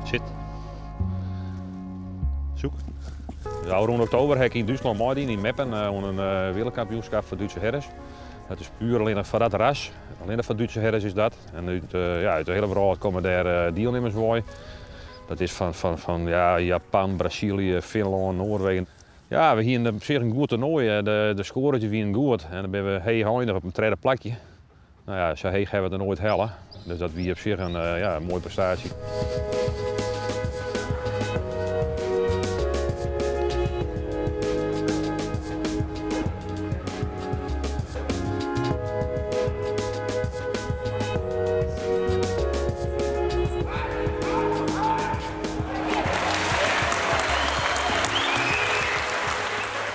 Sit. Zoek. Dus ôfrûne oktober ha ik yn Dútslân meidien yn Meppen oan in wereldkampioenskap foar Dútse herders. Dat is puer allinnich foar dat ras. Allinnich foar Dútse herders is dat. En út, ja, út de hiele wrâld komme dêr dielnimmers wei. Dat is fan, fan, fan ja, Japan, Brazilië, Finlân, Noarwegen. Ja, we hienen op sich in goed toernoai. De, de skoaretjes wienen goed en dan binne we heech einige op in tredde plakje. No ja, sa heech hawwe we it noch noait helle. Dus dat wie op sich in, ja, in moaie prestaasje.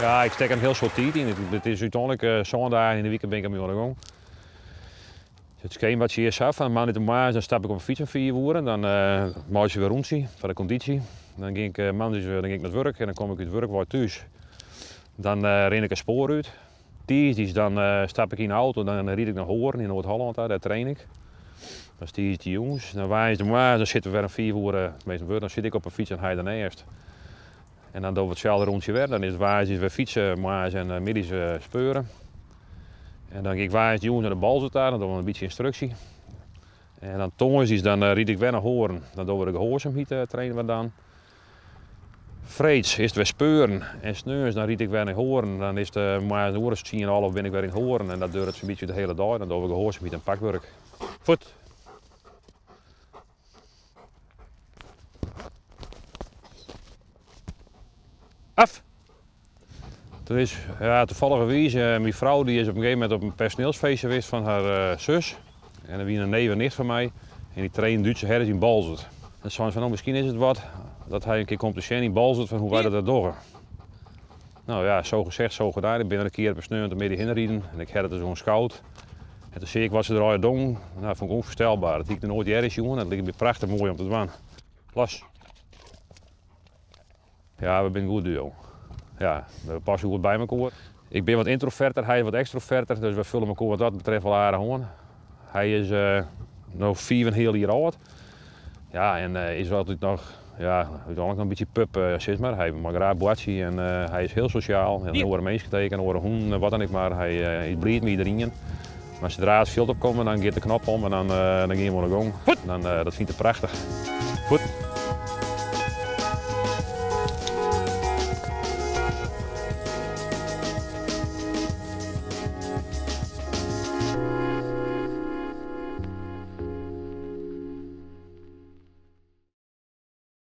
Ja, ik stek in hiel soad tiid yn. It is úteinlik sân dagen yn de wike bin ik dermei oan de gong. It skematsje is sa, fan moandeitemoarns dan stap ik op 'e fyts om fiif oere, dan meitsje we in rûntsje foar de kondysje. Dan gean ik moandeis dan gean ik nei it wurk en dan kom ik út it wurk wei thús. Dan rin ik in spoar út. Tiisdeis dan stap ik yn 'e auto, dan ryd ik nei Hoorn yn Noard-Hollân ta, dêr train ik. Dat is tiisdeitejûns. Dan woansdeitemoarns dan sitte we wer om fiif oere, teminsten dan sit ik op 'e fyts en hy derneist. En dan dogge we itselde rûntsje wer. Dan is it woansdeis wer fytse, moarns en middeis speuren. En dan gean ik woansdeitejûns nei de Boalsert ta, dan dogge we in bytsje ynstruksje. En dan tongersdeis dan ryd ik wer nei Hoorn, dan dogge we de gehoarzaamheid trainen we dan. Freeds is it wer speuren en sneons dan ryd ik wer nei Hoorn. Dan is it moarns in oere as tsien, alve bin ik wer yn Hoorn en dat duorret sa'n bytsje de hiele dei. Dan dogge we gehoarzaamheid en pakwurk. Fuort! Af! Toen is, ja, toevalligerwijs, myn frou dy is op in gegeven momint op in personeelsfeestje west fan har sus. En der wie in neef en nicht fan my en dy trainen Dútse herders yn Boalsert. Dan seinen se fan, no miskien is it wat dat hy in kear komt te sjen yn Boalsert fan hoe wy dat dogge. No ja, zo gezegd, zo gedaan. Ik bin der in kear op in sneontemiddei hinne riden en ik ha it dus oanskaud. En toen seach ik wat se der allegear dongen. No, dat fûn ik ûnfoarstelber. Dat hie ik noch noait earder sjoen. Dat like my prachtich moai om te dwaan. Los. Ja, we binne in goed duo. Ja, we passe goed by mekoar. Ik bin wat yntroverter, hy is wat ekstroverter, dus we fulle mekoar wat dat betreft wol aardich oan. Hy is no fiif en in heal jier âld. Ja, en is altyd noch, ja, úteinlik noch in bytsje pup, sis mar. Hy mei graach boartsje en hy is hiel sosjaal. En oare minsken teken, oare hûnen, wat dan ek mar. Hy is bliid mei iderien. Mar sadra it fjild opkomme, dan giet de knop om en dan gean we oan de gong. Dan, dat fynt er prachtich. Fuort.